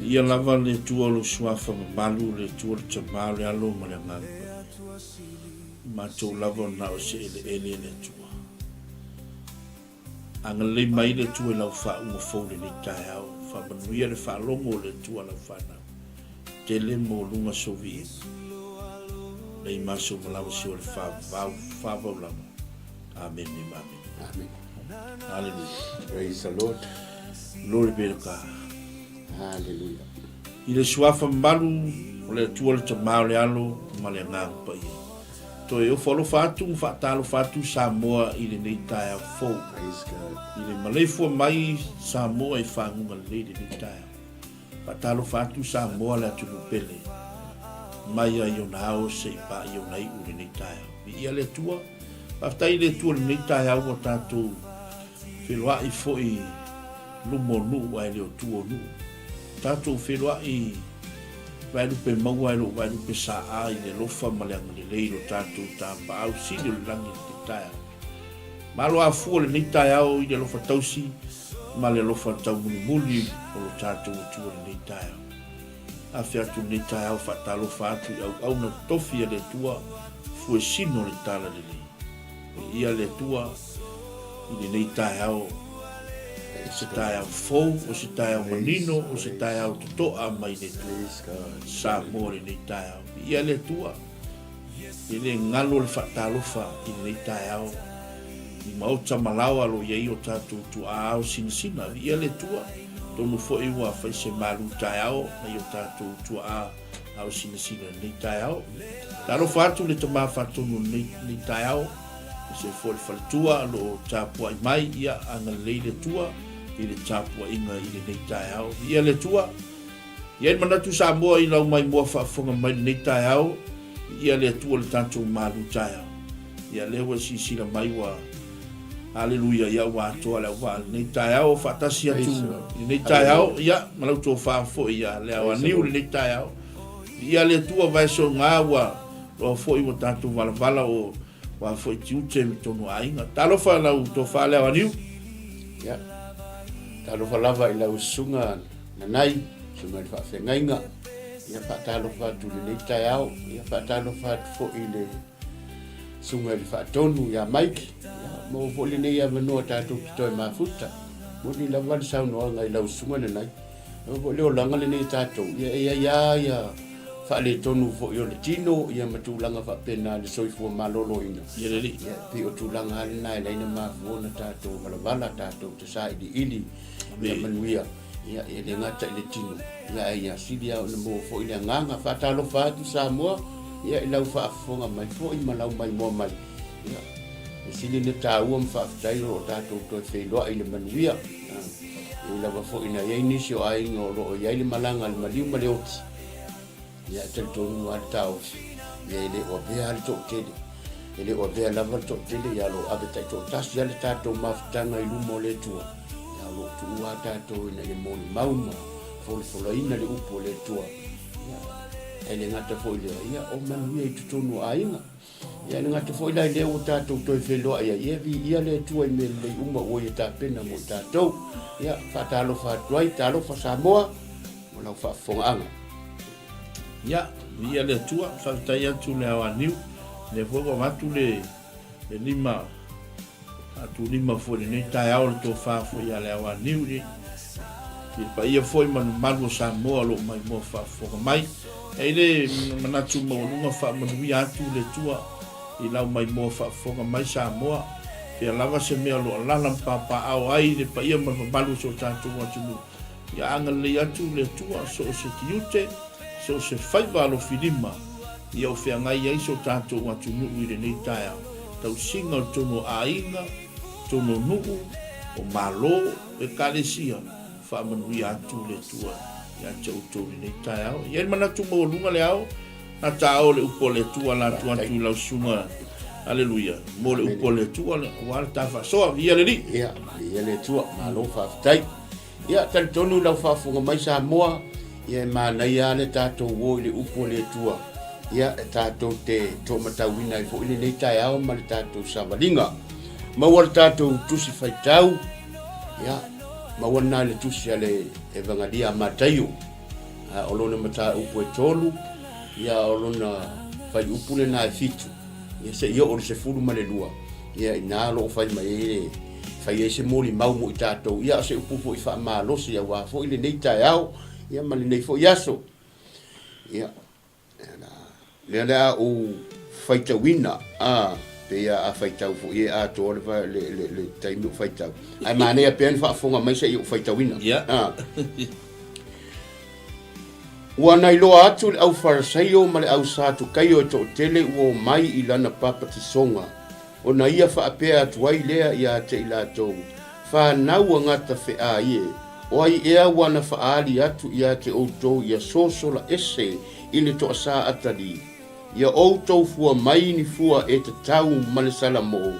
Viia lava le Atua o lou Suafa mamalu, le Atua le Tama, o le Alo ma le Agaga Paia. I matou lava o na o se eleele le Atua. Agalelei mai le Atua i lau faauuga fou i lenei taeao. Faamanuia le faalogo o le Atua lau fanau. Tele maualuga sou viiga. Lei maso ma lawa si o le favau, favau lava. Amene ma amene. Amen. Hallelujah. Praise the Lord. Glory be to God. Hallelujah. I le suafa mamalu o le Atua le Tama o le Alo ma le Agaga Paia. Toe ofo alofa atu ma faatalofa atu Samoa i lenei taeao fou. Praise God. I le maleifua mai Samoa i faguga lelei lenei taeao. Faatalofa atu Samoa le atunuu pele mai ai ona ao se i paia ona iu lenei taeao. Viia le Atua. Faafetai i le Atua i lenei taeao ua tatou feloai foi luma o nuu ae le o tua o nuu. Tatou feloai vaelupe maua e lou vaelupe saa i le alofa ma le agalelei i lo tatou tapaau sili o le lagi i lenei taeao. Malo afua lenei taeao i le alofa tausi ma le alofa taumulimuli o lo tatou Atua i lenei taeao. Afe atu i lenei taeao faatalofa atu i auauna totofi a le Atua fuesino le talalelei. Viia le Atua i lenei taeao, o se taeao fou, o se taeao manino, o se taeao totoa mai le Atua. Samoa i lenei taeao. Viia le Atua. E le galo le faatalofa i lenei taeao i maota ma laoa o lo o i ai o tatou tuaa ao sinasina. Viia le Atua, atonu foi ua fai se malu taeao nai o tatou tuaa ao sinasina i lenei taeao. Talofa atu le Tama Faatonu i lenei taeao, aemaise foi le faletua o lo o tapuai mai, ia agalelei le Atua i le tapuaiga i lenei taeao. Viia le Atua. I ai le manatu Samoa i lau maimoa faafofoga mai lenei taeao, viia le Atua le tatou malu taeao. Ia lea ua e silasila mai ua Aleluia ia ua atoa le auvaa lenei taeao faatasi atu lenei taeao ia ma lau tofa foi ia le ao aniu lenei taeao. Viia le Atua vaesoga ua loa foi ua tatou valavala o ua foi tiute ma tonu aiga. Talofa lau tofa le ao aniu. Ia. Talofa lava i lau susuga Nanai, susuga i le faafeagaiga. Ia faatalofa atu i lenei taeao. Ia faatalofa atu foi i le susuga i le faatonu ia Mike. Ia maua foi lenei avanoa tatou te toe mafuta. Moni lava le saunoaga i lau susuga Nanai. Aua foi le olaga lenei a tatou, ia e i ai lava ia faaletonu foi o le tino ia ma tulaga faapena i le soifua maloloina. Ia lelei. Ia e pei o tulaga lava lena e ala ai ona mafua ona tatou valavala, tatou te sailiili ia manuia. Ia, e le gata i le tino, ia ae ia sili lava ona maua foi le agaga. Faatalofa atu Samoa, ia i lau faafofoga mai foi ma lau maimoa mai. Ia, e sili ona taua ma faafetai o lo o tatou toe feiloai i le manuia. E ui lava foi ina i ai nisi o aiga o lo o i ai le malaga a le maliu ma le oti, Ia, e talitonu lava le taofi, ia e le o avea lava le toatele. E le o avea lava le toatele, ia o lo o ave taitoatasi lava le tatou mafutaga i luma o le Atua. Ia o lo o tuua lava tatou ina ia molimau ma folafolaina le upu a le Atua. Ia, e le gata foi i lea, ia o manuia i totonu o aiga. Ia e le gata foi la i lea ua tatou toe feiloai ai, ia viia le Atua i mea lelei uma ua Ia tapena mo i tatou. Ia, faatalofa atu ai, talofa Samoa, mo lau faafofogaaga. Ia, viia le Atua, faafetai atu le aoaniu, lea foi ua avatu le lima Faatulima foi i lenei taeao le tofa foi ia Leaoaniu i le paia foi ma le mamalu o Samoa o lo o maimoa faafofoga mai. E i le manatu maualuga faamanuia atu le Atua i lau maimoa faafofoga mai Samoa, fea lava se mea o lo o alala ma papaaao ai le paia ma le mamalu o si o tatou atunuu. Ia agalelei atu le Atua so o se tiute, so o se faiva alofilima ia o feagai ai so tatou atunuu i lenei taeao. Tausiga o tonu o aiga, tonu o nuu, o Malo, o Ekalesia, faamanuia atu le Atua ia te outou i lenei taeao. E i ai le manatu maualuga le ao, na taao le upu a le Atua la atu atu i lau susuga, Aleluia, mo le upu a le Atua, aua le ta faasoa, viia le Alii. Ia, viia le Atua, malo faafetai. Ia, talitonu i lau faafofoga mai Samoa, ia e manaia lava le tatou o i le upu a le Atua, ia e tatou te toomatauina ai foi lenei taeao ma le tatou savaliga. Maua le tatou tusi faitau, ia, maua lena i le tusi a le Evagalia a Mataio. A o lona mataupu e tolu, ia o lona fuaiupu lena e fitu, ia seia oo i le 12, ia ina o lo o fai mai ai le fai ai se molimau mo i tatou, ia o se upu foi faamalosi aua foi lenei taeao, ia ma lenei foi aso. Ia, lea le a ou faitauina, a, pei a faitau foi e atoa le, le, le, le taimi o faitau. Ae manaia pea ni faafofoga mai se i ou faitauina. Yeah. A. Ua na iloa atu le au Farisaio ma le au Satukaio e toatele ua omai i lana papatisoga, ona ia faapea atu ai lea ia te i latou, Fanau a gata feai e, o ai ea ua na faaali atu ia te outou ia sosola ese i le toasā atalii? Ia outou fua mai ni fua e tatau ma le salamo,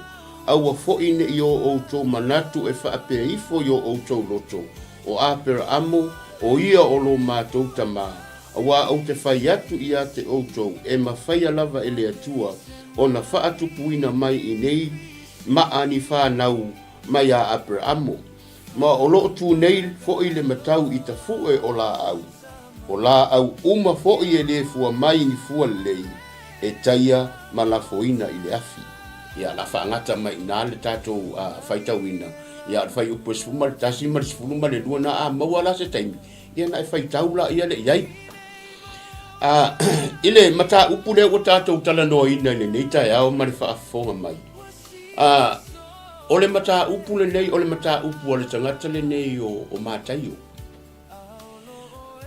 aua foi ne i o outou manatu e faapea ifo i o outou loto, O Aperaamo, o ia o lo matou tamā, auā ou te fai atu ia te outou, e mafaia lava e le Atua ona faatupuina mai i nei maa ni fanau mai a Aperaamo. Ma o lo o tu nei foi le matau i tafue o laau, o laau uma foi e le fua mai ni fua lelei, e taia ma lafoina i le afi. Ia, la faagata mai i ina le tatou faitauina, ia, o le fuaiupu e 11 ma le 12 na a maua la se taimi, ia na e faitau la ia le i ai. I le mataupu lea ua tatou talanoaina i lenei taeao ma le faafofoga mai, o le mataupu lenei o le mataupu a le tagata lenei o Mataio.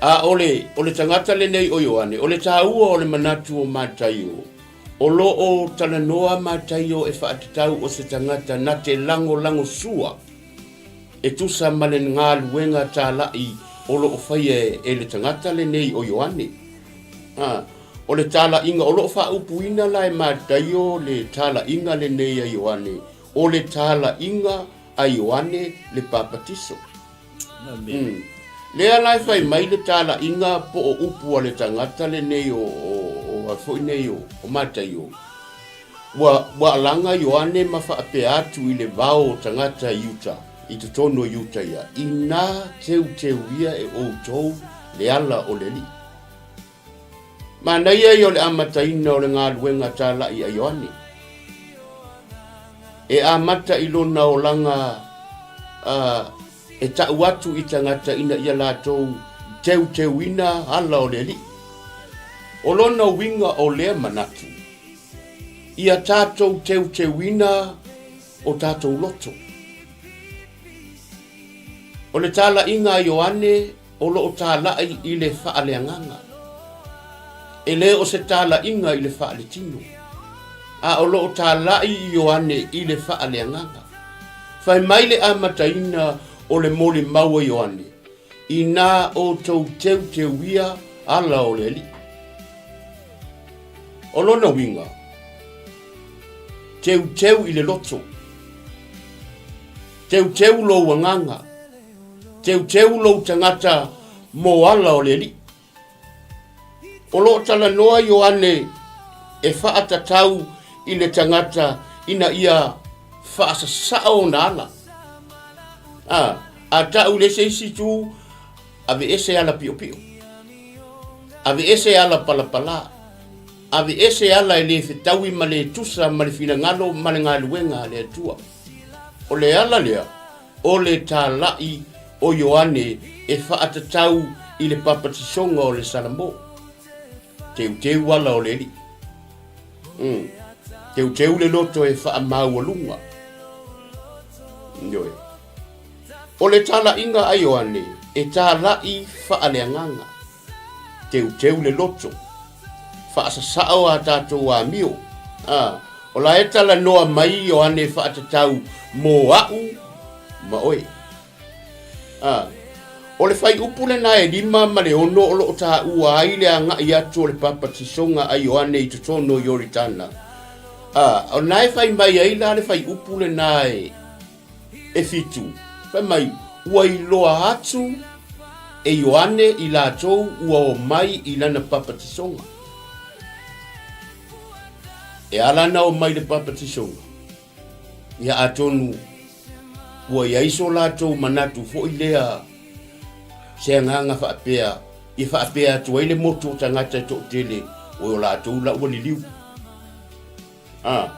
A o le, o le tagata lenei o Ioane, o le taua o le manatu o Mataio, o lo o talanoa Mataio e faatatau o se tagata na te lagolago sua e tusa ma le galuega talai o lo o faia e le tagata lenei o Ioane. A, o le talaiga o lo o faaupuina la e Mataio le talaiga lenei a Ioane, o le talaiga a Ioane le Papatiso. Mm. Lea la e fai mai le talaiga po o upu a le tagata lenei o, o, o a foi nei o, o Mataio. Ua, ua alaga Ioane ma faapea atu i le vao o tagata i uta, i totonu o Iuta ia, inā teuteuia e outou le ala o le Alii. Manaia ia o le amataina o le galuega talai a Ioane. E amata i lona olaga uh, e ta'u atu i tagata ina ia latou teuteuina ala o le Alii. O lona uiga o lea manatu, ia tatou teuteuina o tatou loto. O le talaiga a Ioane o lo o talai i le faaleagaga. E le o se talaiga i le faaletino, a o lo o talai Ioane i le faaleagaga. Fai mai le amataina o le molimau a Ioane, Inā outou teuteuia ala o le Alii. O lona uiga, teuteu i le loto, teuteu lou agaga, Teuteu lou tagata mo ala o le Alii. O lo o talanoa Ioane e faatatau i le tagata ina ia faasasao ona ala. A, a ta'u le se isi itu, aveese ala piopio. Aveese ala palapalā. Aveese ala e le fetaui ma le tusa ma le finagalo ma le galuega a le Atua. O le ala lea, O le talai o Ioane e faatatau i le papatisoga o le Salamo. Teuteu ala o le Alii. Mm. Teuteu le loto e faamaualuga. Ioe. O le talaiga a Ioane e talai faaleagaga. Teuteu le loto. Faasasao a tatou amio. A, o la e talanoa mai Ioane faatatau mō a'u ma oe. A, o le fuaiupu lena e 5 ma le 6 o lo o taua ai le agai atu o le papatisoga a Ioane i totonu o Ioritana. A, o lena e fai mai ai la le fuaiupu lena e e fitu, fai mai, ua iloa atu e Ioane i latou ua omai i lana papatisoga. E ala ana omai i le papatisoga, ia atonu ua i ai so latou manatu foi lea se agaga faapea. Ia faapea atu ai le motu o tagata e toatele o latou la ua liliu. A,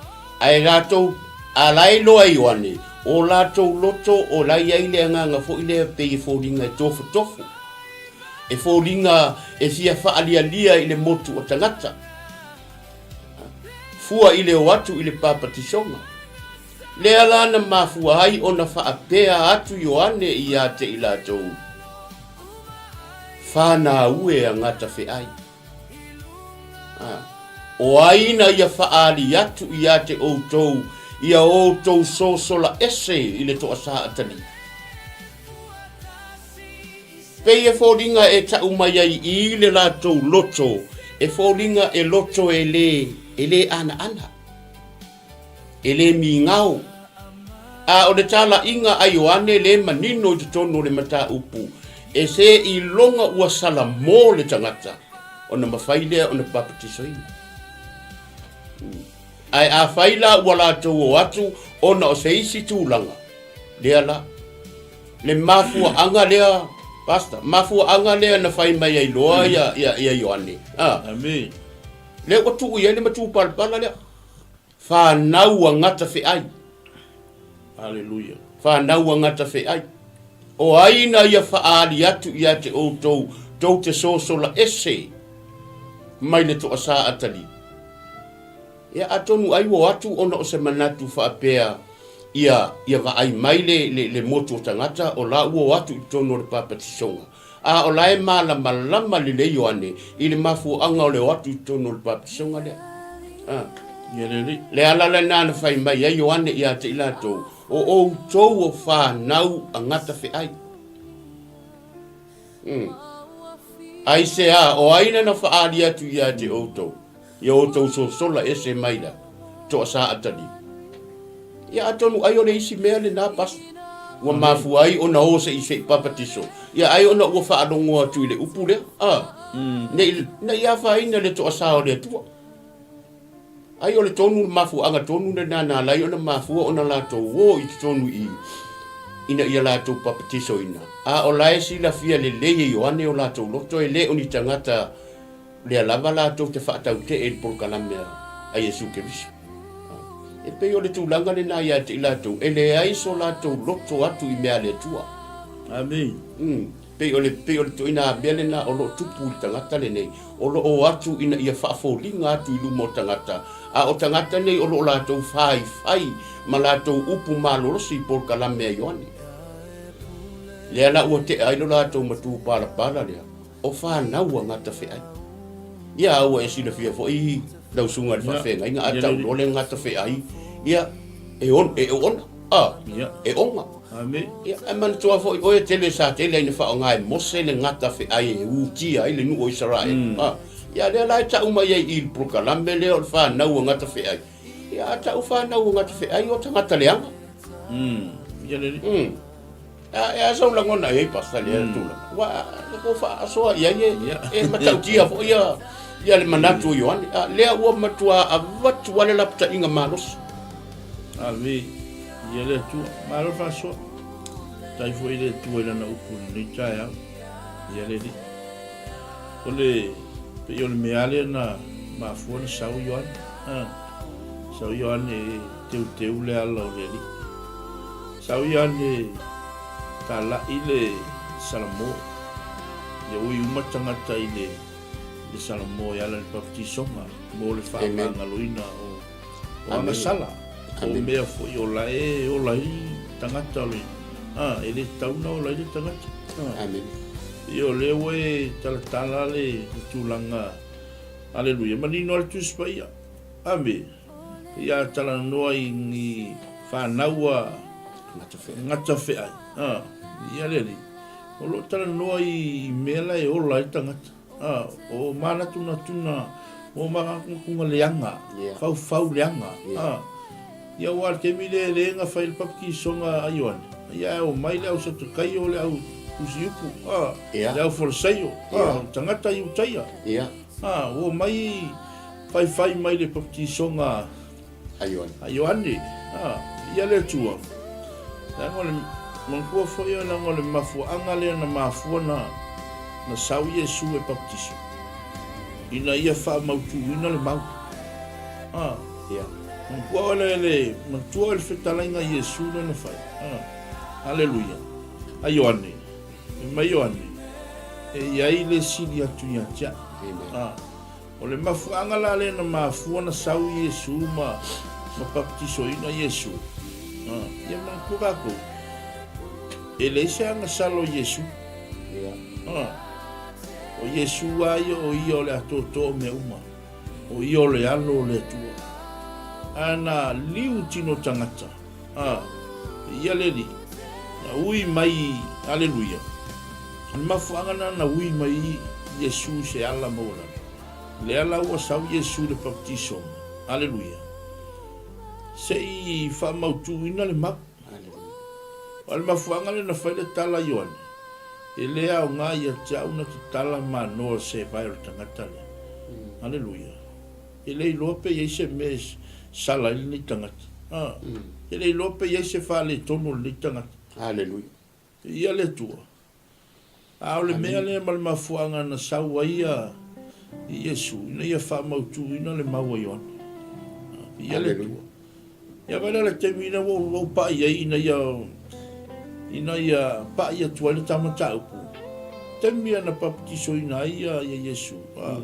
ae latou, a la e iloa e Ioane, o latou loto o la e i ai le agaga foi lea pei e foliga e tofotofo, e foliga e fia faalialia i le motu o tagata, fua i le o atu i le papatisoga. Lea la na mafua ai ona faapea atu Ioane ia te i latou, Whanau e a Ngatawheai. A, o ai na ia whaali atu ia te outou ia outou sosola ese i le toasā atalii? Pei e foliga e tau mai ai i le latou loto, e foliga e loto e lē, e lē anaana. E lē migao. A o le talaiga a Ioane lē manino i totonu o le mataupu, e seiloga ua salamo le tagata ona mafai lea ona papatisoina. Ae afai la ua latou o atu ona o se isi tulaga, lea la, le mafuaaga lea, Pastor, mafuaaga lea na fai mai ai loa ia, ia, ia Ioane. Ah. Amen. Lea ua tuu i ai le matupalapala lea. Fanau a Gatafeai. Aleluia. Fanau a Gatafeai. O ai na ia faaali atu ia te outou tou te sosola ese mai le toasā atalii? Ia atonu ai ua o atu ona o se manatu faapea ia ia vaai mai le, le, le motu o tagata o la ua o atu i totonu o le papatisoga. A o la e malamalama lelei Ioane i le mafuaaga o le o atu i totonu o le papatisoga lea. A. Ia lelei. Le ala lena na fai mai ai Ioane ia te i latou, O outou o fanau a gatafeai. Mm. Aisea, o ai na na faaali atu ia te outou, ia outou sosola ese mai la, toasā atalii. Ia atonu ai o le isi mea lenā Pastor, ua mafua ai ona o se i se i papatiso, ia ai ona ua faalogo atu i le upu lea, a, ne i, ne i afaina le toasā o le Atua. Ai o le tonu, le mafuaaga tonu lenā na ala ai ona mafua ona latou o i totonu i i, ina ia latou papatisoina, a o la e silafia lelei e Ioane o latou loto e le o ni tagata lea lava latou te faatautee i le polokalame a Iesu Keriso. E pei o le tulaga lena ia te i latou, e leai so latou loto atu i mea a le Atua. Amene. Pei o le, pei o le ituaiga mea lena o lo o tupu i le tagata lenei, o lo o atu ina ia faafoliga atu i luma o tagata, a o tagata nei o lo o latou faifai ma latou upu malolosi i polokalame a Ioane. Lea la ua tea ai lo latou matupalapala lea, o fanau a gatafeai. Ia, a ua e silafia foi lau susuga i le faafeagaiga, a tau loa le gatafeai, ia, e on, e ona, a, e oga. Ia, ae manatua foi oe, tele sa tele ai na faaaoga e Mose le gatafeai e utia ai le nuu o Isaraelu, a. Ia, lea la e tau mai ai i le polokalame lea o le fanau a gatafeai, ia, a tau fanau a gatafeai o tagata leaga. Ia lelei. A e a sau lagona i ai Pastor lea tulaga. Ua ko faasoa i ai e e matautia foi ia ia le manatu o Ioane. A lea ua matua avatu a le lapataiga malosi. Ave ia le Atua. Malo faasoa. Tai foi le Atua i lana upu i lenei taeao. Ia le Alii. O le pei o le mea lea na mafua na sau Ioane. Ha. Sau Ioane e teuteu le ala o le Alii. Sau Ioane talai le Salamo. Ia ui uma tagata i le le Salamo e ala i le baptisoga mo le faamagaloina o o agasala. O mea foi o la e ola ai tagata o le a e le tatau ona ola ai le tagata. Amen. Ia o lea ua e talatala le tulaga Aleluia. Manino lava le Tusi Paia. Ame. Ia talanoa i ni fanau a gatafeai. A, ia le alii. O lo o talanoa i mea la e ola ai tagata. A, o manatunatuna, o manatunatuna leaga, faufau leaga. A, ia aua o le taimi lea e le gafa ai le papatisoga a Ioane, ia ae omai le au Satukaio, le au Tusiupu, a, le au Folisaio, a, o tagata Iutaia. A, ua omai faifai mai le papatisoga a Ioane. A Ioane, a, ia le Atua. Leaga o le, manatua foi leaga o le mafuaaga lea na mafua na. Na sau Iesu e papatiso, ina ia faamautuina le mau. A. Ia. Manatua oe le, le, manatua oe le fetalaiga a Iesu lea na fai. A. Aleluia. A Ioane, fai mai Ioane, e i ai le sili atu ia te au. Amen. A. O le mafuaaga la lea na mafua na sau Iesu ma, ma papatisoina Iesu. A. Ia manatua tatou, e leai se agasala o Iesu. Ia. A. O Iesu lava ia o ia o le atoatoa o mea uma. O ia o le Alo o le Atua. A na liu tino tagata, a, ia le Alii, na ui mai, aleluia, o le mafuaaga lena na ui mai Iesu i se ala maualalo. Lea la ua sau Iesu i le baptisoga, aleluia, se i faamautuina le mau. O le mafuaaga lea na fai le tala a Ioane, E le aoga ia te au na tatala manoa se vae o le tagata lea. Aleluia. E le iloa pe i ai se mea e sala ai lenei tagata. A, e le iloa pe i ai se faaletonu o lenei tagata. Aleluia. Ia le Atua. A o le mea lea ma le mafuaaga na sau ai a Iesu ina ia faamautuina le mau a Ioane. Ia le Atua. Ia vaai la le taimi ina ua ou pai ai ina ia ina ia pai atu ai le ta mataupu. Taimi ia na papatisoina ai ia ia Iesu. A,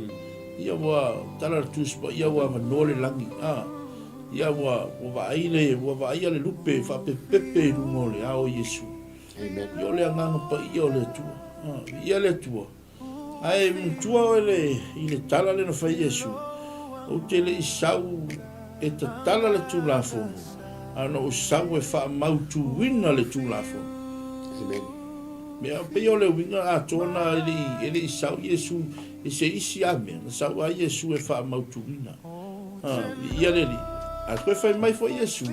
ia ua tala le Tusi Paia ua avanoa le lagi. A, ia ua ua vaai le ua vaaia le lupe faapepepe i luga o le ao o Iesu. Amen. Ia o le agaga paia o le Atua. Viia le Atua. Ae manatua oe le, i le tala lea na fai Iesu, Ou te le i sau e tatala le Tulafono, a na ou sau e faamautuina le Tulafono. Amen. Mea, pei o le uiga atoa na e le i, e le i sau Iesu i se isi a mea, na sau a Iesu e faamautuina. Viia le Alii. A toe fai mai foi Iesu,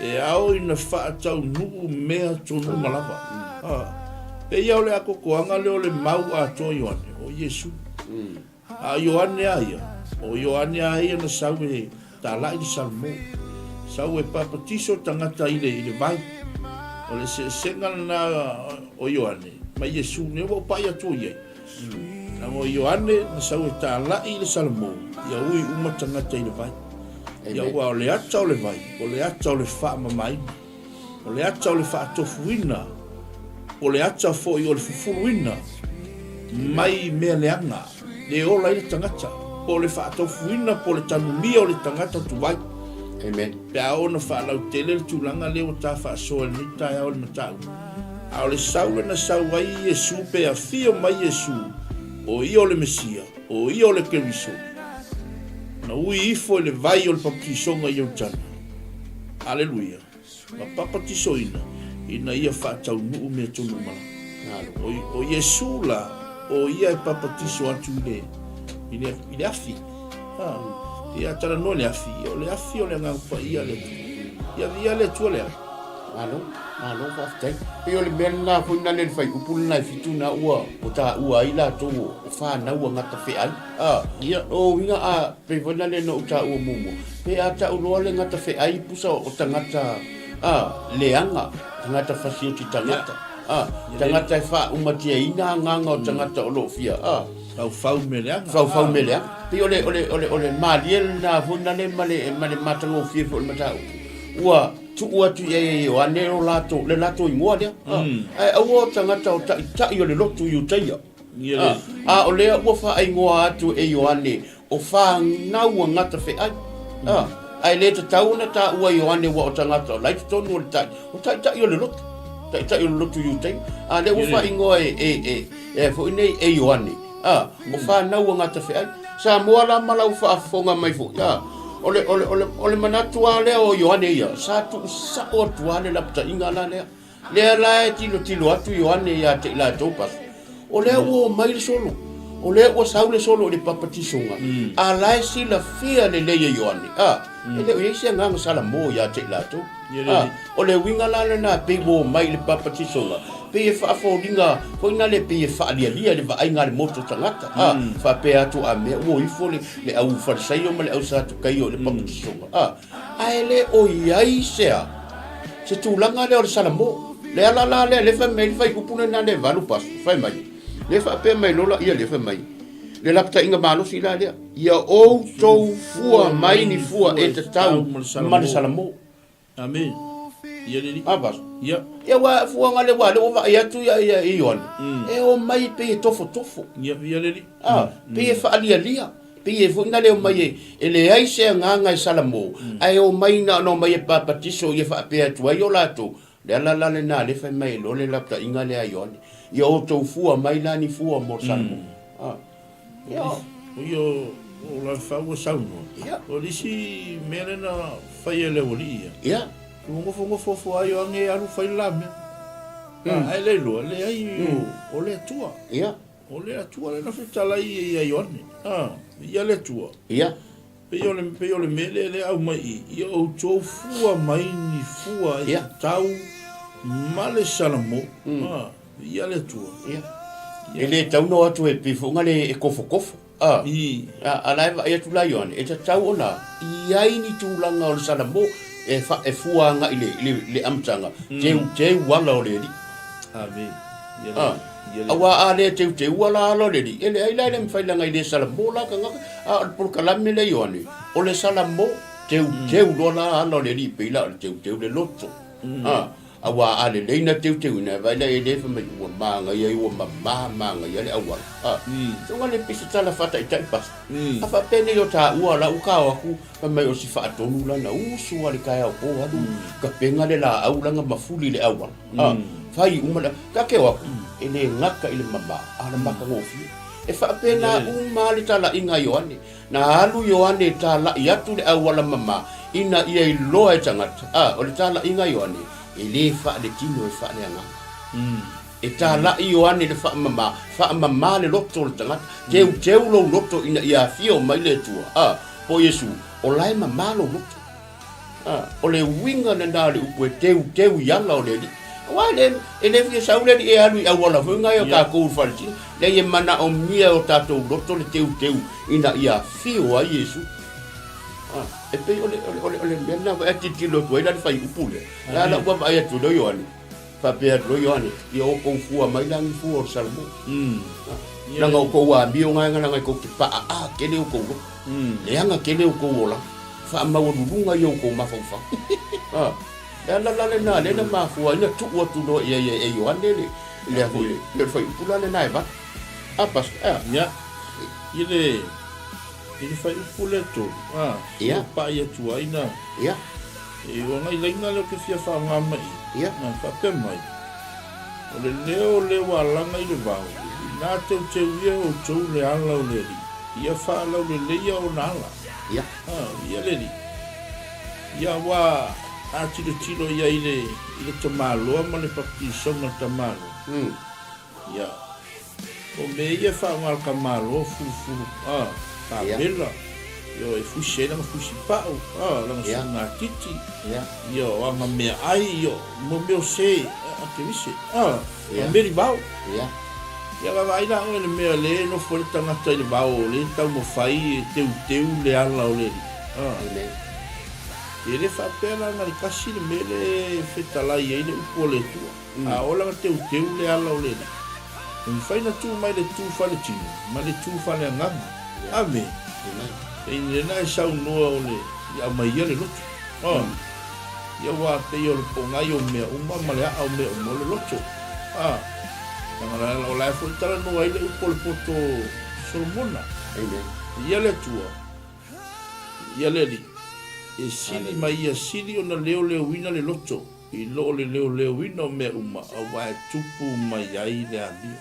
e ao ina faataunuu mea tonu uma lava. Pei o le akokoaga lea o le mau atoa Ioane, o Iesu. A o Ioane a ia, o Ioane a ia na sau e talai le salmo. Sau e papatiso tagata i le, i le vai. O le eseesega lena o Ioane ma Iesu, lea ua ou pai atu o i ai. Leaga o Ioane na sau e talai le salamo, ia ui uma tagata i le vai. Ia ua o le ata o le vai, o le ata o le faamamaina, o le ata o le faatofuina, o le ata foi o le fufuluina mai mea leaga, le ola ai le tagata, po o le faatofuina po o le tanumia o le tagata tuai. Amen. Pe a oo ina faalautele le tulaga lea ua ta faasoa i lenei taeao i le mataupu. A o le sau lea na sau ai Iesu pe afio mai Iesu, o ia o le Mesia, o ia o le Keriso, na ui ifo i le vai o le papatisoga i Ioritana, aleluia, ma papatisoina ina ia faataunuu mea tonu uma la. O, o Iesu la, o ia e papatiso atu i le, i le, i le afi. Ha, ia talanoa i le afi, o le afi o le Agaga Paia a le Atua. Ia viia le Atua le afi. Malo, malo faafetai. Pei o le mea lena foi na le fuaiupu lena e fitu na ua ua taua ai latou o fanau a gatafeai. A, Ia. o uiga a pei foi na le na ou taua muamua, pe a tau loa le gatafeai pusa o tagata a leaga, tagata fasioti tagata, a tagata e faaumatiaina agaga o tagata o lo o fia a Faufau mea leaga. Faufau mea leaga. Pei o le o le o le o le malie lena foi na le ma le ma le matagofie foi o le mataupu. Ua tuu atu i ai e Ioane o latou, le latou igoa lea. Mm. Ae aua o tagata o ta'ita'i o le lotu Iutaia. Yeah. A, a o lea ua faaingoa atu e Ioane o fanau a gatafeai. Mm. A, ae le tatau ona taua Ioane ua o tagata o la i totonu o le ta'i, o ta'ita'i o le lotu. Ta'ita'i o le lotu Iutaia. A lea ua faaingoa e, e, e, e foi nei e Ioane. A, o fanau a gatafeai. Samoa la ma lau faafofoga mai foi. A, o le, o le, o le, o le manatu lava lea o Ioane ia, sa tuusao atu lava le lapataiga la lea. Lea la e tilotilo atu Ioane ia te i latou paso. O lea ua omai le solo. O lea ua sau le solo i le papatisoga. A la e silafia lelei e Ioane. A, e le o i ai se agaga salamo ia te i latou. A, o le uiga la lena pei ua omai i le papatisoga, pei e faafoliga foi na le pei e faalialia i le vaaiga a le motu o tagata. A, faapea atu a mea ua o ifo le, le au Farisaio ma le au Satukaio i le papatisoga. A, ae le o i ai se a, se tulaga lea o le salamo. Le ala la lea, le fai mai le fuaiupu lena le 8 paso, fai mai. Lea faapea mai lola ia lea fai mai. Le lapataiga malosi la lea. Ia outou fua mai ni fua e tatau ma le salamo. Amene. Ia le alii. A Pastor. Ia. Ia ua fuaga le ua le ua vaai atu ia ia Ioane. E omai pei e tofotofo. Ia, ia le alii. A, pei e faalialia. Pei e foi na le omai e, e leai se agaga e salamo, ae omai na ona omai e papatiso ia faapea atu ai o latou. Le ala la lena le fai mai e loa le lapataiga lea a Ioane. Ia outou fua mai la ni fua mo le salamo. A. Ia. O ia o la fau ua saunoa. Ia. O le isi mea lea na fai e le aualii ia. Ia. Ua nofonofo afua ai o age alu fai le la mea. Ae le iloa, leai o le Atua. Ia. O le Atua lea na fetalai ia Ioane. Ia le Atua. Ia. Pei o le, pei o le mea lea lea aumai i, ia outou fua mai ni fua e tatau ma le salamo. Ia le Atua. Ia. E le tatau ona o atu e pei foi ona le e kofokofo. A. A, a la e vaai atu la Ioane, e tatau ona i ai ni tulaga o le salamo e, fa, e fua agai i le, le, le amataga, teuteu ala o le Alii. Amene. Ia le, A. ia le. Aua a le teuteua la ala o le Alii, e leai la e le mafai leaga e le salamo la tagata. A o le polokalame lea Ioane, o le salamo, teuteu loa la ala o le Alii pei la o le teuteu le loto. A. Aua a lelei na teuteuina e vaai la e le fai mai ua magaia ai ua mama magaia le auala. A, so le pei se tala faataitai pasi. A faapea nei o taua la ua kao atu fai mai o si faatonu la na usu a le taeao po alu kapega le laau langa mafuli le auala. A, fai uma le ka ke o atu e le gata i le mama a le matagofie. E faapena uma le talaiga a Ioane. Na alu Ioane e talai atu le auala mama ina ia iloa e tagata, a, o le talaiga a Ioane, e le faaletino e faaleagaga. E talai Ioane le faamama, faamama le loto o le tagata, teuteu lou loto ina ia afio mai le Atua, a, po o Iesu, o la e mama lou loto. A, o le uiga lena o le upu e teuteu i ala o le Alii. Aua e le, e le fia sau le Alii e alu i auala foi nai o tatou i le faletino. Leai e manaomia e o tatou loto le teuteu ina ia afio ai Iesu. A, e pei o le, o le, o le, o le mea lena foi a tilotilo atu ai la le fuaiupu lea. La la ua vaai atu loa Ioane, faapea atu loa Ioane, ia outou fua mai la ni fua o le Salamo. Leaga outou amio gaega leaga e tou te paaa tele outou loto. Leaga tele outou olaga. Faamaualuluga ia outou mafaufau. A, le ala la lena lea na mafua ai na tuu atu loa i ai e Ioane le, le a foi le, le fuaiupu la lena e valu. A, Pastor, a. Ia, i le, i le fuaiupu lea 3, a, Ia. pai atu ai na. Ia. E ua ngai laina lea ou te fia faaaoga mai i. Ia. Na faapea mai, o le leo lea ua alaga i le vao, inā teuteuia outou le ala o le Alii, ia faalauleleia ona ala. Ia. A, ia le Alii. Ia ua a tilotilo i ai i le, i le tamaloa ma le baptisoga tamaloa. Ia, o mea ia e faaaoga e le tamaloa fulufulu, a, kamela, ia, e fusi ai lana fusi pau, a, lana sugatiti, ia, o ana meaai, ia, mo mea o se, a, kemise, a, a meli vao. Ia vaavaai la oe i le mea lea e nofo ai le tagata i le vao, lea e taumafai e teuteu le ala o le alii. A. E le faapea la na le tasi le mea lea e fetalai ai le upu a le Atua. A ola na teuteu le ala o le Alii. E mafai na tu mai le tu faletino ma le tu faleagaga. Ame. E lena e saunoa o le i aumaia le loto. A. Ia ua pei o le pogai o mea uma ma le aa o mea uma o le loto. A. Leaga la o la e foi talanoa ai le upu o le poto Solomona. Ia le Atua. Ia le Alii. E sili mai ia sili ona leoleoina le loto. I lo le leoleoina o mea uma, aua e tupu mai ai le amio.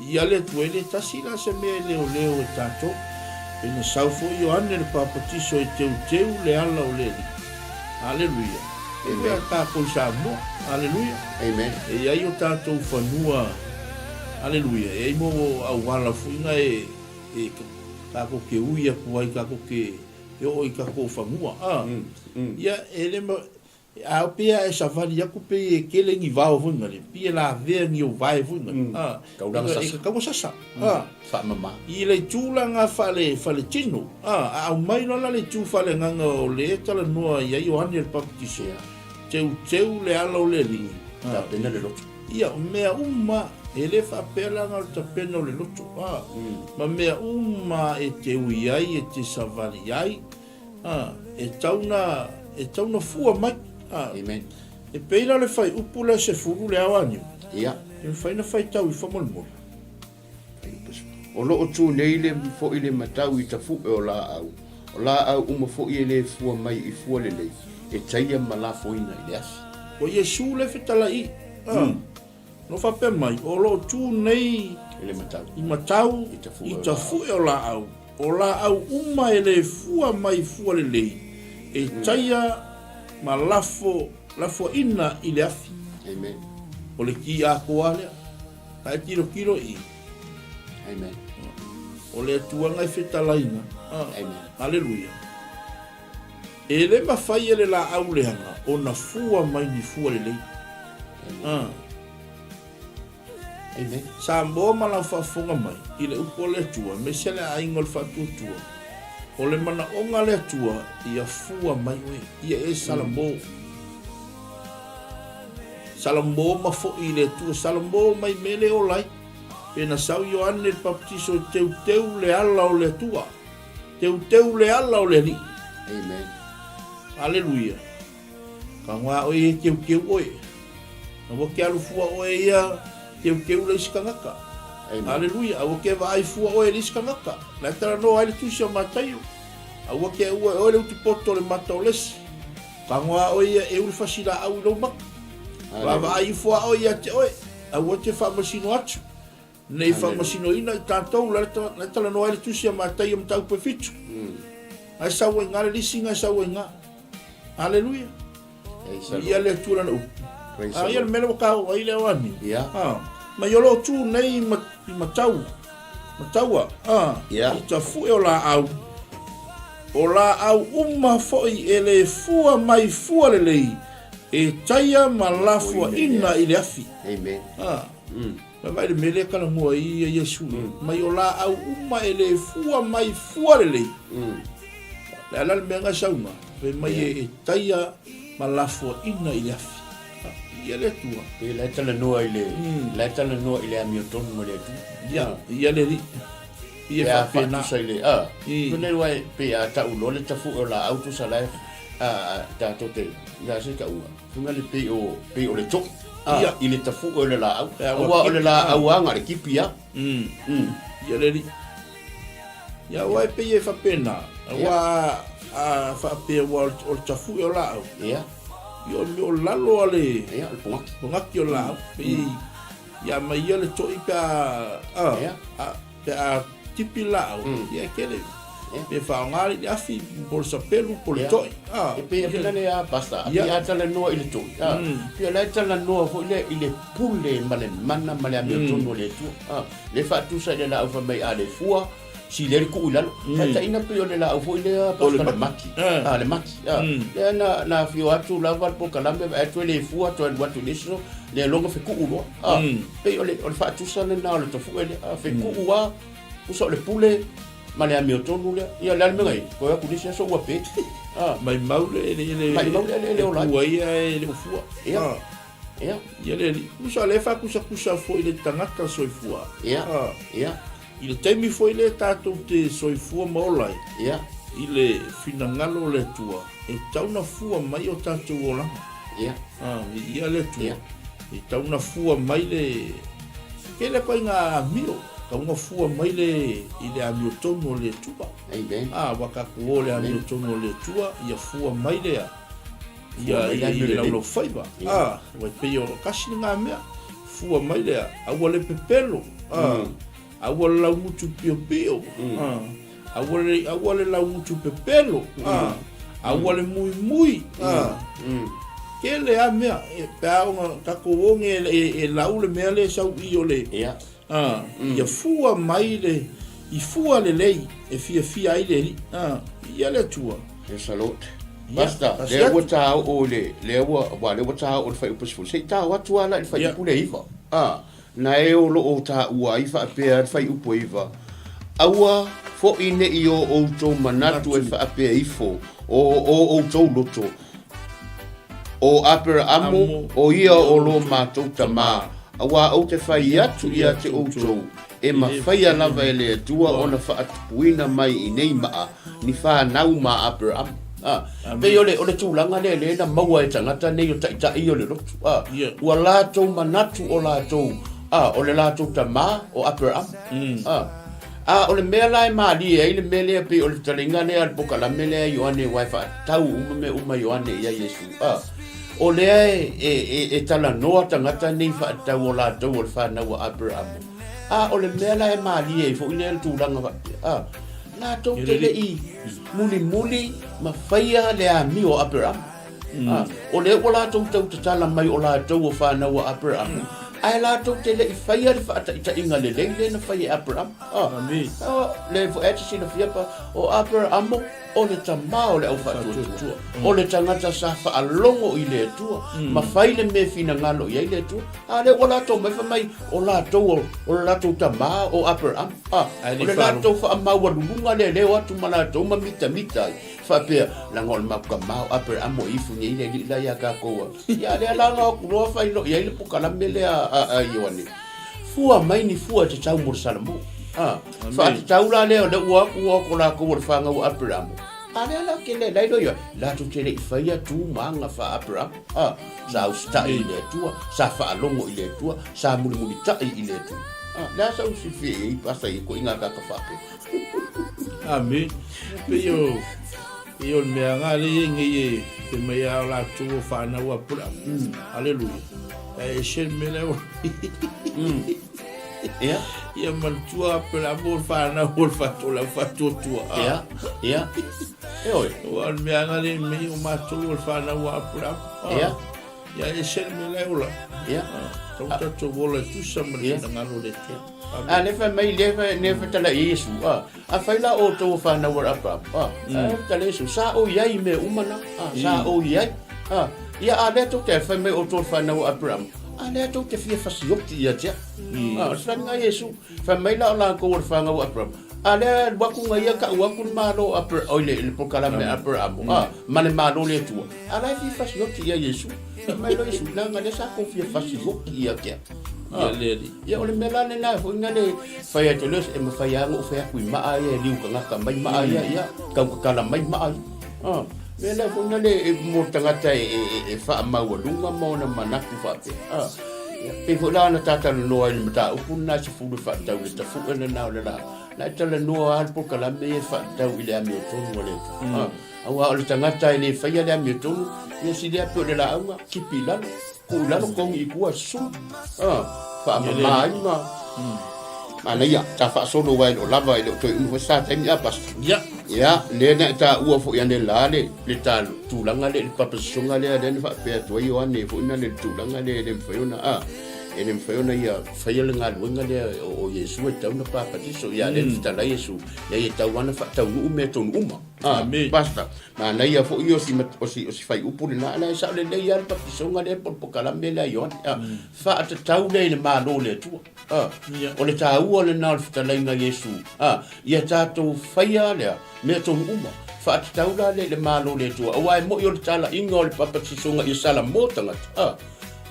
Ia le Atua, e le tasi la se mea e leoleo e tatou. Pei na sau foi Ioane le Papatiso e teuteu le ala o le Alii. Aleluia. E ui a tatou i Samoa. Aleluia. E i ai o tatou fanua. Aleluia. E i ai mo auala foi na e, e tatou te ui atu ai, tatou te e oo i tatou fanua. A. Ia, e le ma, A o pea e savali aku pei e kele ni vao foi ngale, pi e lavea ni o vae foi ngale. A, Taulaga e sasa. ka taua sasa. A, Faamama. i le tulaga fale, fale tino. A, a aumai loa la le itu faaleagaga o le e talanoa i ai Ioane le Papatiso, teuteu le ala o le Alii. Tapena le loto. Ia, o mea uma. E le faapea leaga o le tapena o le loto, a, ma mea uma e te ui ai, e te savali ai, a, e tau na, e tau na fua mai. A, Amen. E pei la o le fuaiupu lea 10 le ao aniu. Ia. E mafai na faitau ifo molemole. O lo o tu nei le foi le matau i tafuʻe o laau, o laau uma foi e le fua mai i fua lelei, e taia ma lafoina i le afi. O Iesu le fetalaʻi, a, no faapea mai, o lo o tu nei I le matau. i matau I tafuʻe i o tafuʻe o laau, o laau uma e le fua mai i fua lelei, e taia ma lafo, lafoaina i le afi. Amen. O le ki atoa lea. A e tilotilo i. Amen. O le Atuaga e fetalaina. Amen. Aleluia. E le mafai e le laau leaga ona fua mai ni fua lelei. Amen. Amen. Samoa ma lau faafofoga mai i le upu a le Atua, aemaise le aiga o le faatuatua. O le manaoga a le Atua, ia fua mai oe, ia e Salamo. Salamo ma foi i le Atua, Salamo mai mea le ola ai. Pe na sau Ioane le Papatiso e teuteu le ala o le Atua, teuteu le ala o le Alii. Amen. Aleluia. Ka ngā oe e teuteu oe. Na ua ke alu fua oe ia teuteu le isi kangaka. Amen. Aleluia. Aua ke vaai fua oe le isi kangaka. La e talanoa ai le tusi o Mataio. Aua ke aua e oe le utupoto o le mata o lesi. Tagoa oe ia e u le fasi laau i lou maka. Vaavaai ifo a oe ia te oe, aua te faamasino atu. Nei faamasinoina i tatou, la e talanoa ai le tusi a Mataio mataupu e 7. Ngai sau ai nga le lisi, ngai sau ai nga. Aleluia. Ia le Atua lana upu. A ia le mea lea ua taua ai le ao ani. Ma i o lo o tu nei i matau, mataua, i tafuʻe o laau, o laau uma foi e le fua mai fua lelei, e taia ma lafoaina i le afi. Amen. Mai vaai le mea lea e talanoa ai ia Iesu, mai o laau uma e le fua mai fua lelei. Le a la le mea na sauga, fai mai e taia ma lafoaina i le afi. Ia le Atua. E la e talanoa i le, la e talanoa i le amiotonu ma le Atua. Ia, ia le Alii. Ia Pe a faapena. faatusa i le, a, Fai mai e pei a tau loa le tafuʻe o laau tusa la e, a, a, tatou te, le a se tauga? Fai mai le pei o, pei o le toʻi, a, Ia. i le tafuʻe o le laau. Pe a ua Aua o le kipi, laau lava na o le kipi lava. Ia le Alii. Ia aua e pei e faapena, aua a faapea ua o le tafuʻe o laau. Ia. Ia o le mea o lalo a le Ia, o le pogaki. Pogaki o laau. Pei ia aumai ia le toʻi pe a Ia. pe a tipi laau, ia e tele. Pe faaaoga le afi, po o le sapelu, po o le toʻi. E pei e pei a pasta, a pei a talanoa i le toʻi. Pei o la e talanoa foi lea i le pule ma le mana ma le amiotonu o le Atua. Le faatusa i le laau fai mai a le fua, sili ai le tuu i lalo. Faitaina pei o le laau foi lea pasta le maki. A le maki. Lea na na afio atu lava le polokalame vaai atu e le fua toe alu atu i le isi aso, le loga fekuu loa. Pei o le o le faatusa lena o le tofuʻe lea. Fekuu lava, tusa o le pule ma le amiotonu lea. Ia o le a le mea na i ai? Toe atu i le isi aso ua pe. Maimau le eleele Maimau le eleele ola ai. E pu ai ae le o fua. Ia. Ia. Ia le alii. Tusa o lea e faakusakusa foi i le tagata soifua. Ia. Ia. I le taimi foi lea tatou te soifua ma ola ai. Ia. I le finagalo o le Atua, e tatau ona fua mai o tatou olaga. Ia. Ia le Atua. Ia. E tatau ona fua mai le tele koe ngā amio, tatau ona fua mai le i le amiotonu o le Atua. Amen. Ua tatou o i le amiotonu o le Atua, ia fua mai lea. Ia, Fua mai ia, le i le lelei. laulaufaiva. Ua pei o kasi lena mea. Fua mai lea, aua le pepelo. Aua le laugutu piopio. Aua le, aua le laugutu pepelo. Aua le muimui. Tele a mea, e, pe a ona tatou oge e, e, e lau le mea lea e sau i o le, Ia. Ia fua mai le, i fua lelei e fiafia ai le Alii. Ia le Atua. Yes, Lord. Ia, Pastor, kasi lea ua atu. ta oo i le, lea ua, aua lea ua ta oo i le fuaiupu 10. Se i tao atu lava la i le fuaiupu le 9. Na e o lo o taua ai faapea le fuaiupu e 9, Aua foi ne i o outou manatu e faapea ifo, o o outou loto, o Aperaamo, o ia o lo matou tamā. Auā ou te fai atu ia te outou, e mawhaia lava e le Atua ona whaatupuina mai i nei maa, ni whanau ma Aperama. A, pei o le, o le tulaga lea lea na maua e tagata nei o taitai o le lotu. A, ua latou manatu o latou, a, o le latou tamā o Aperama. A, a, o le mea la e malie ai le mea lea pei o le fetalaiga lea a le pokalame lea a Ioane aua e faatatau uma mea uma Ioane ia Iesu. A, o lea e, e, e, e talanoa tagata nei faatatau o latou o le fanau a Aperama. A, o le mea la e malie ai foi lea le tulaga faapea. A, latou te le i mulimuli ma faia le amio o Aperama. Mm. O lea ua latou tau tatala mai o latou o fanau a Aperama, ae latou te le i faia le faataitaiga lelei lea na fai e Aperama. Ah, le foi e te silafia pa, o Aperamo o le tamā o le au faatuatua. O le tagata sa faalogo i le Atua, ma fai le mea e finagalo i ai le Atua. A lea ua latou mai fai mai o latou o le latou tamā o Aperama. A, o le latou faamaualuluga lea lea o atu ma latou ma mitamita ai. Faapea, leaga o le matou tamā o Aperama o ifo nei le alii la ia tatou. Ia lea la na o atu loa fai loa i ai le pokalame lea a Ioane. Fua mai ni fua e tatau mo le Salamo. A, faatatau la lea o lea ua atu ua o latou o le fanau a Aperama. A lea la ke le lai loa ia, latou te le i faia tu ma aga faa-Aperama. A, sa usitai i le Atua, sa faalogo i le Atua, sa mulimulitai i le Atua. A, le a sa u silafia i ai pasa i koʻi ngā kaka faapea. Amene. Pei o pei o le mea nga le iai nei e fai mai a o latou o fanau a pule mm. Aleluia. E ese le mea lea. Ia. Ia manatua pele mo le fanau o le fato le faatuatua. Ia. Ia. E oi. Ua o le mea nga le mei o matou o le fanau a pule. Ia. Ia ese le mea lea ola. Ia. Tau tatou ola e tusa ma le finagalo o le Atua. A le fai mai le fai le fai i Iesu. A a fai la o tou whanau a Abraham. A a fai Iesu sa o iai me uma na. A sa o iai. A ia a le tou te fai mai o tou whanau a Abraham. A le tou te fia fasioti ia tia. A o le fai Iesu fai mai la o la kou o le whanau a Abraham. A lea alu atu nga ia ka'u atu le Malo o Abraham, oi le polokalame a Abraham, a, ma le Malo o le Atua. A la e fia fasioti ia Iesu. Fai mai loa Iesu, leaga lea sa kou fia fasioti ia te au. Ia le alii. Ia o le mea la lena foi na le fai atu lea, e mafai lava ona ou fai atu i maa ia e liu tagata mai maa ia, ia, tau tatala mai maa ia. A, mea lea foi na le mo le tagata e faamaualuga ma ona manatu faapea. A, ia, pei foi la ona ta talanoa i le mataupu lena e sefulu e faatatau i le tafu'e lena o le la, na e talanoa lava le polokalame ia e faatatau i le amiotonu a le Atua. A, aua o le tagata e le faia le amiotonu, ia sili lava pei o le laauga, tipi i lalo, tuu i lalo, togi i tua, susunu. A, faamama ai ma manaia, ta faasolo aua e le o lava, e le o toe umi foi sa taimi a Pastor. Ia. Ia, lea na e taua foi ane la le, le ta tulaga lea i le papasisoga lea, lea na faapea atu ai Ioane foi na le tulaga lea e le mafai ona, a, e le mafai ona ia faia le galuega lea o Iesu e tatau ona papatiso. Ia, lea na fetalai Iesu, leai e tatau lava ona faataunuu mea tonu uma. A, Amene. Pastor, manaia foi o si, o si, o si fuaiupu lena, la e sao lelei lava le papatisoga lea po o le pokalame lea a Ioane. A, faatatau lea i le Malo o le Atua. A, Ia. o le taua lena o le fetalaiga a Iesu, a, ia tatou faia lea mea tonu uma, faatatau la lea i le Malo o le Atua, aua e mo'i o le talaiga o le papatisoga ia salamo tagata, a,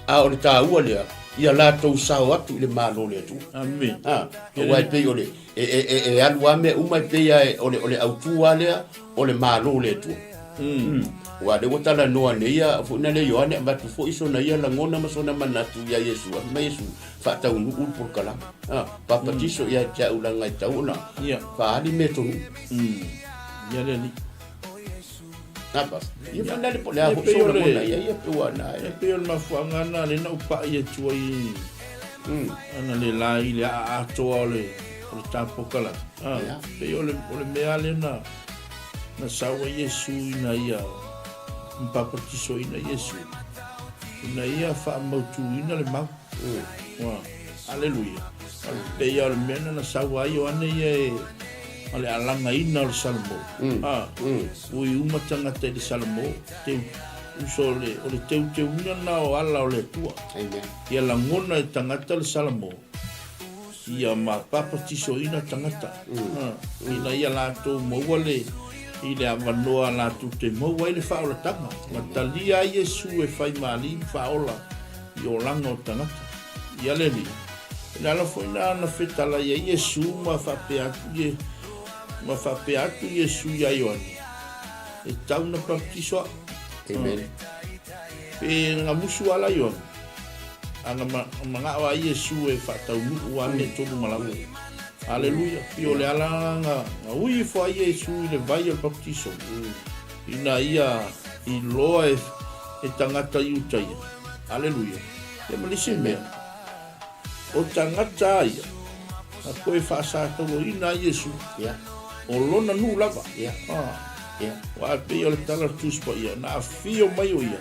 a o le taua lea, ia latou sao atu i le Malo o le Atua. Amene. A, aua e pei o le, e, e, e, e alu lava mea uma e pei lava e, o le, o le autū lava lea, o le Malo o le Atua. Aua o lea ua talanoa nei a, foi na lea Ioane avatu foi sona ia lagona ma sona manatu ia Iesu, fai mai Iesu, faataunuu le polokalame. A, papatiso ia te au leaga e tatau ona Ia. faaali mea tonu. Ia le alii. Apa. Ia fa na le po le a E ho pei so o la le- mona ia ia pe ua na E e. pei o le mafuaaga lena lea na ou pai atu ai ana le la i le aa atoa o le o le tapokalame. A, Ia. pei o le o le mea lea na na sau ai Iesu ina ia mapapatisoina Iesu ina ia faamautuina le mau. Ua, aleluia. O le pei o le mea na sau ai Ioane ia e o le alagaina o le Salamo. A, ui uma tagata i le Salamo, teu, uso o le, o le teuteuina na o ala o le Atua. Amen. Ia lagona e tagata le Salamo, ia ma papatisoina tagata. A, ina ia latou maua le, i le avanoa latou te maua ai le faaolataga. Ma talia ai Iesu e fai ma alii ma faaola i olaga o tagata. Ia le Alii. O le ala foi lena na fetalai ai Iesu ma faapea atu ie, ma faapea atu Iesu iā Ioane, E tau na papatiso a'u. Amen. Pe gamusu ala Ioane, a na mana'o a Iesu e faataunuu a mea tonu ma lava. Aleluia. Pei o le ala na ui ifo ai Iesu i le vai o le papatiso, ina ia iloa e tagata i uta ia. Aleluia. Ia ma le isi mea, o tagata a ia, na toe faasatauaina ai Iesu, o lona nuu lava. Aua e pei o le tala a le Tusi Paia, na afio mai o ia,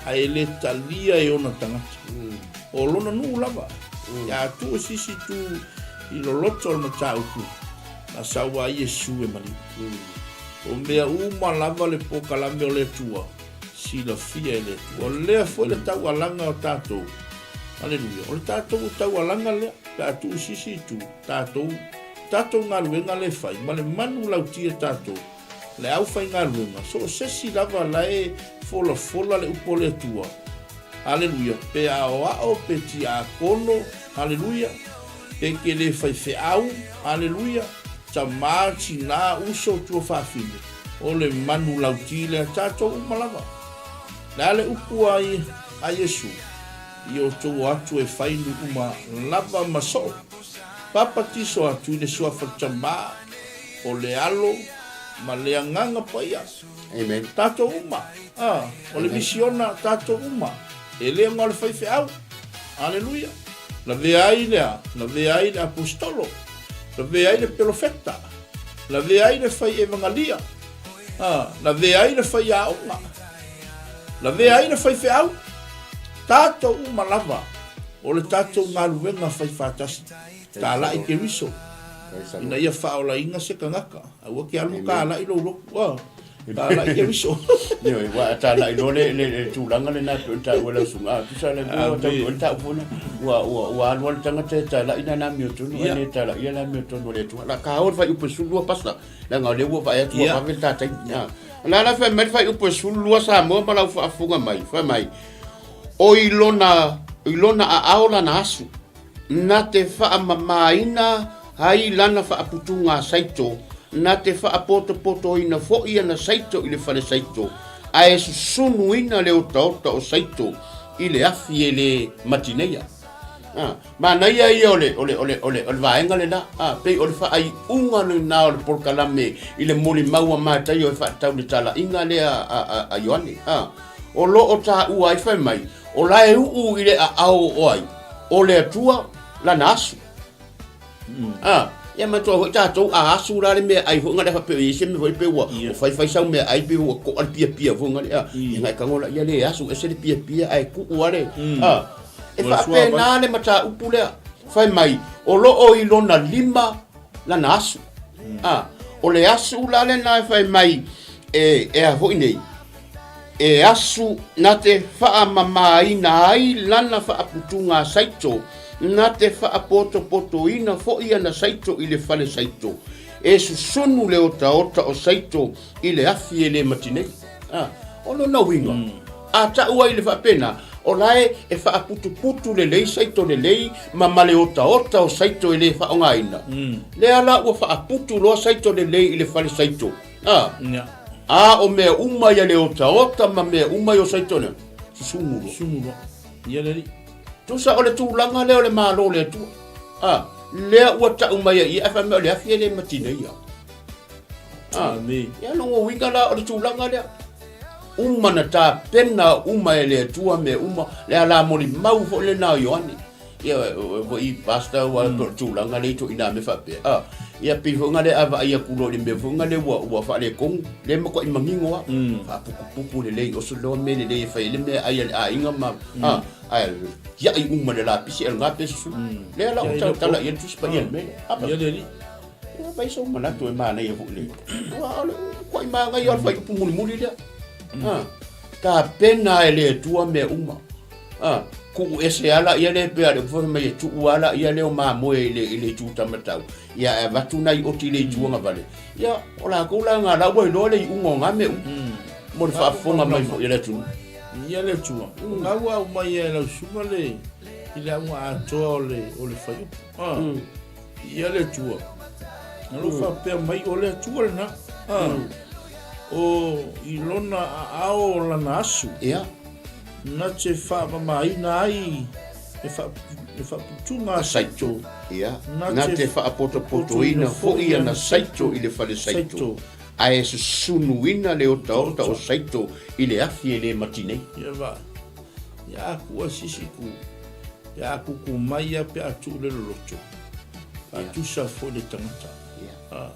ae le talia e ona tagata. O lona nuu lava. Ia tuu se isi itu i loloto o le mataupu, na sau ai Iesu e maliu. O mea uma lava le polokalame o le Atua, silafia e le Atua. O lea foi le taualaga o tatou. Aleluia. O le tatou taualaga lea, pe a tuu se isi itu, tatou, tatou galuega lea e fai, ma le manu lautia tatou, le aufaigaluega, so o se isi lava la e folafola le upu a le Atua. Aleluia. Pe aoao, pe tiakono, aleluia, pe ke le faifeau, aleluia, tama, tina, uso, tuafafine, o le manu lauti lea, tatou uma lava. Le a le upu a, a Iesu, i outou o atu e fai nuu uma lava ma soo, papatiso atu i le suafa tama, o le Alo ma le Agaga Paia. Amen. Tatou uma, a, o le misiona tatou uma, e le na o le faifeau. Aleluia. Lavea ai le a? Lavea ai le aposetolo, lavea ai le pelofeta, lavea ai le fai evagalia, a, lavea ai le faiaoga, lavea ai le faifeau. Tatou uma lava, o le tatou galuega fai faatasi. Talai Keriso, ina ia faaolaina se tagata. Aua ke alu talai lou lotu. Ah, talai Keriso. Ioe, ua a talai loa le, le, le tulaga lena e pei ona taua e lau susuga. Ah, tusa le ua tau le tau foi ua ua ua alu alu tagata e talai na na amiotonu ae le talai ia le amiotonu a le Atua. La ka o le fuaiupu e 12 pasta. Leaga o lea ua vaai atu ua vave le ta taimi. Ah. O le a la fai mai le fuaiupu e 12 Samoa ma lau faafofoga mai. Fai mai, o i lona, i lona aao lana asu. Na te faamamaina ai lana faaputuga saito, na te faapotopotoina foi ana saito i le fale saito, ae susunuina le otaota o saito i le afi e le matineia. A, manaia ia o le, o le, o le, o le, o le vaega lena, a, pei o le faaiuga lena o le polokalame i le molimau a Mataio e faatatau i le talaiga lea a, a, a Ioane. A, o lo o taua ai fai mai, o la e uu i le aao o ai? O le Atua lana asu. A, ia manatua foi tatou a asu la le meaai foi ngale faapea i se mea foi pe ua yeah. faifai sau meaai pe ua to'a le piapia foi ngale a mm. ia ngai tango la ia le asu ese le piapia ae tuu ale mm. a e faapena le mataupu lea fai mai o lo o i lona lima lana asu mm. a o le asu la lena e fai mai e e a foi nei E asu na te faamamaina ai lana faaputuga saito, na te faapotopotoina foi ana saito i le fale saito, e susunu le otaota o saito i le afi e le matinei. A, o lona uiga, a tau ai le faapena, o la e e faaputuputu lelei saito lelei ma ma le otaota o saito e le faaaogaina, lea la ua faaputu loa saito lelei i le fale saito. A, a o mea uma ia le otaota ma mea uma i o saitone, susumu loa. Susumu loa. Ia le alii. Tusa o le tulaga lea o le Malo o le Atua. A, lea ua tau mai ai ia, ae fai mai o le afi e le matinei ia. A, Amene. ia lona uiga la o le tulaga lea. Uma na tapena uma e le Atua mea uma, le ala molimau foi lena o Ioane. Ia, foi pastor ua mm. tulaga le ito ina me faapea. Ah, ia pei foi ngale a vaai atu loa i le mea foi ngale ua ua faaletonu, le matuai manino a. Mm. Faaputuputu lelei o se loa mea lelei e fai ai le mea ai a le aiga ma mm. ah, ae tiai uma le lapisi e le gape susu. Mm. Lea la o talatala i le tusi paia le mea. Apa. Ia le alii. Ia vai sou manatu e manaia foi le. Ua o le kuai manaia o le fuaiupu mulimuli lea. Ah, tapena e le Atua mea uma. A, tuu ese lava laia lea pei a le upu fai mai e tuu lava laia lea o mamoe i le, i le itu tamatau, ia ae avatu nai oti i le itu agavale. Ia, o latou la na la ua iloa le iuga o na mea uma. Mo le faafofoga mai foi a le atunuu. Ia le Atua, o na ua aumai e lau susuga le, I le auga atoa o le, o le fuaiupu. Ah. Ia le Atua. Na lou faapea mai o le Atua lena. Ah. O i lona aao o lana asu. Ia. Na te faamamaina ai le fa, le faaputuga a Saito. Ia. Na te faapotopotoina foi ana saito i le fale saito. Ae susunuina le otaota o saito i le afi e le mati nei. Ia va. Ia a ku a sisi ku. Ia a ku ku mai ia pe a tuu le loloto. Faatusa foi le tagata. Ia. A.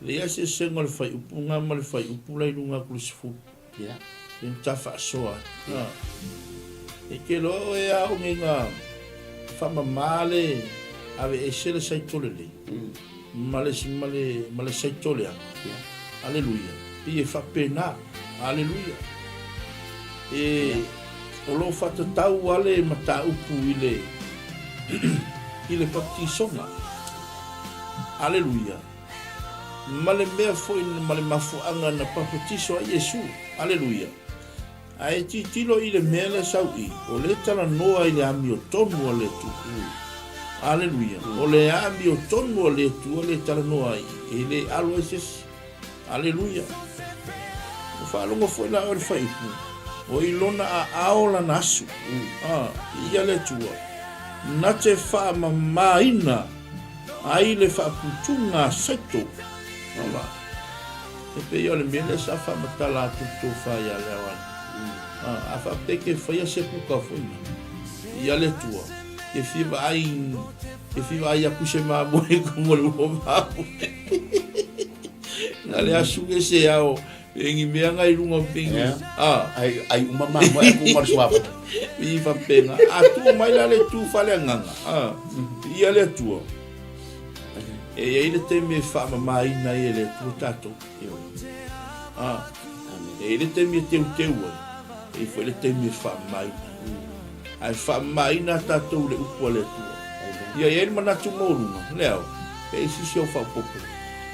Leai se eseesega o le fuaiupu lena ma le fuaiupu la i luga atu i le 10. Ia. Lea na ta faasoa ai. A. E te iloa oe a o nei na faamama le aveese le saito lelei ma le, ma le, ma le saito leaga. Ia. Aleluia. Pei e faapena. Aleluia. E, o lo o faatatau lava le mataupu i le, i le papatisoga. Aleluia. Ma le mea foi ma le mafuaaga na papatiso ai Iesu. Aleluia. Ae tilotilo i le mea lea sau i, o lea e talanoa i le amiotonu a le Atua. Aleluia. O le amiotonu a le Atua lea e talanoa ai, e le alo ai se isi. Aleluia. Ua faalogo foi la oe i le fuaiupu, o i lona aao lana asu. A, ia le Atua, na te faamamaina ai le faaputuga a Saito. Ava. E pei o le mea lea sa faamatala atu le tofa ia Leaoani. A, a faapea ke faia se kuka foi na, ia le Atua, ke fia vaai, ke fia vaai aku se mamoe ko mo le ua mamoe. Na le asu ke se ao, e ngi mea ngai lunga o pingi. Yeah. A. Ai, ai uma mamoe aku ma le suafa. I faapena. A tu mai la le tu faaleagaga. A, ia le Atua. E i ai le taimi e faamamaina ai e le Atua tatou. A, e i ai le taimi e teuteu ai, e i ai foi le taimi e faamamaina ai. Ae faamamaina tatou i le upu a le Atua. Ia i ai le manatu maualuga, Leo, pe i ai se isi ou faaopoopo.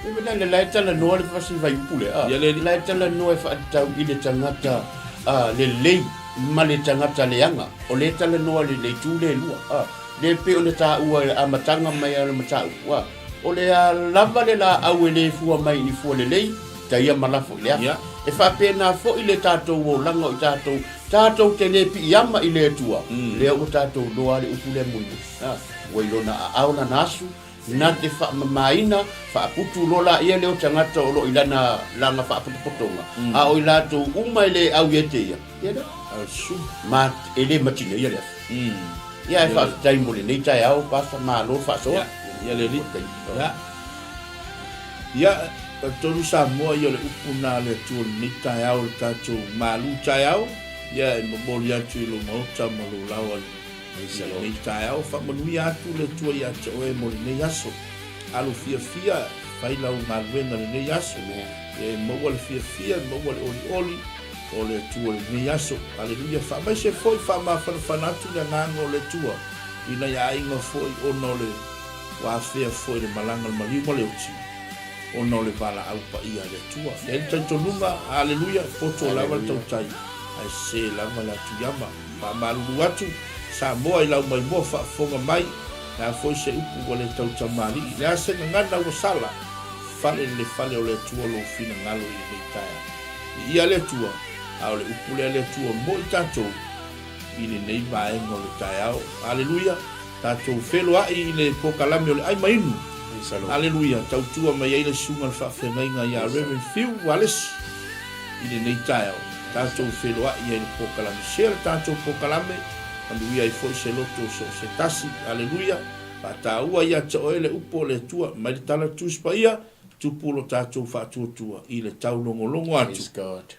E mea le la e talanoa le fasi fuaiupu lea. Ia le La e talanoa e faatatau i le tagata lelei ma le tagata leaga. O lea e talanoa i le itu lea e lua. Le pei ona taua i le amataga mai o le mataupu, a o le a lava le laau e le fua mai i ni fua lelei, taia ma lafo i le afi. E faapena foi le tatou olaga o i tatou, tatou te le piiama i le Atua, lea ua tatou iloa le upu lea mulimuli, a ua i lona aao lana asu, na te faamamaina, faaputu loa laia lea o tagata o lo o i lana lana faapotopotoga, a o i latou uma e le au ia te ia, ia lea. Ma e le matina ia le afi. Ia ae faafetai mo lenei taeao, Pasa, malo faasoa. Ia le alii. Ia. Ia, talitonu Samoa ia o le upu na a le Atua i lenei taeao i le tatou malu taeao, ia e momoli atu i lou maota ma lou laoa i lenei taeao. Faamanuia atu le Atua ia te oe mo lenei aso. Alu fiafia, fai lau galuega i lenei aso. Ia e maua le fiafia, maua le olioli o le Atua i lenei aso. Aleluia. Faamaise foi, faamafanafana atu le agaga o le Atua i nai aiga foi ona o le ua afea foi le malaga o le maliu ma le oti ona o le valaau paia a le Atua. E i ai le talitonuga, aleluia, poto lava le tautai ae sese lava le atuiama. Faamalulu atu Samoa i lau maimoa faafofoga mai, le a foi se upu ua le tautamalii, le a se gagana ua sala, fale i le fale o le Atua lou finagalo i lenei taeao. Viia le Atua, a o le upu lea le Atua mo i tatou i lenei vaega o le taeao. Aleluia! Tatou feloai i le pokalame o le ai ma inu. Aleluia! Tautua mai ai le Susuga i le Faafeagaiga ia Rev. Fiu Walesi i lenei taeao. Tatou feloai ai i le pokalame. Share le tatou pokalame, manuia ai foi se loto o so o se tasi. Aleluia! Faataua ia te oe le upu o le Atua mai le Tala Tusi Paia, tupu lo tatou faatuatua i le taulogologo atu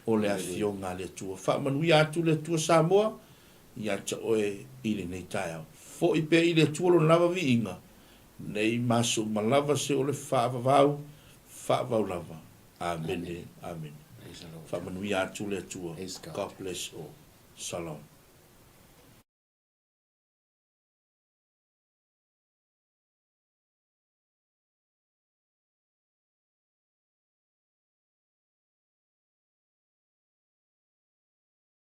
o le Afioga a le Atua. Faamanuia atu le Atua Samoa ia te oe i lenei taeao. Foi pea i le Atua lona lava viiga, nei maso uma lava se o le faavavau, faavavau lava. Amene, amene. Faamanuia atu le Atua. God bless all. Shalom.